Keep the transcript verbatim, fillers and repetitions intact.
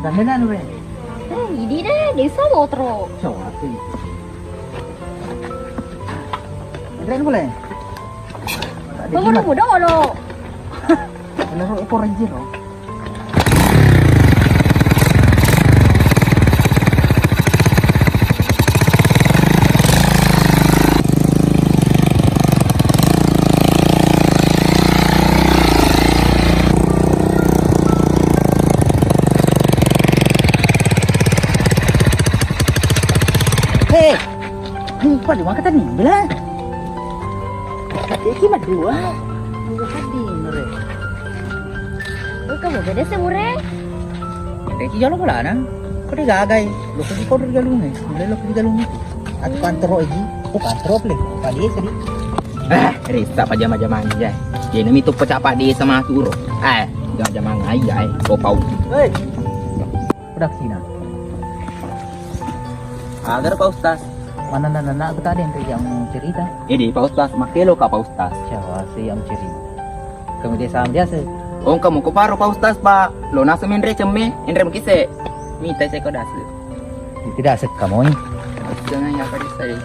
Sambil anu, Re. Eh, ini deh, desa motro. Cowok. Re, boleh? Kamu udah muda lo. Kalau itu rezeki lo. Hei, ini pada makan tadi, bila? Iki madua. Dua hadir, Re. Engka mo beda semure. Reki jolo bolana. Ko de gagai. Lo ko ko de galunge. Mulai lo ko de galunge. Atau kantor lagi. Ko kantor le. Padi tadi. Ah, risa pajama-jamang aja. Jadi mi tu pecah padi sama turo. Eh, jama-jamang aja eh. Ko pau. Hei. Udah sini. Agar Pak Ustaz. Mana nana aku tadi yang yang cerita. Jadi Pak Ustaz, makkelo ka Pak Ustaz. Siapa sih yang cerita? Kamu dia sama biasa. Oh, kamu ko paro Pak Ustaz, Pak. Lo nasa menre cemme, enre mukise. Mita saya kau dasu. Tidak sekam oi. Jangan ya Pak Ustaz.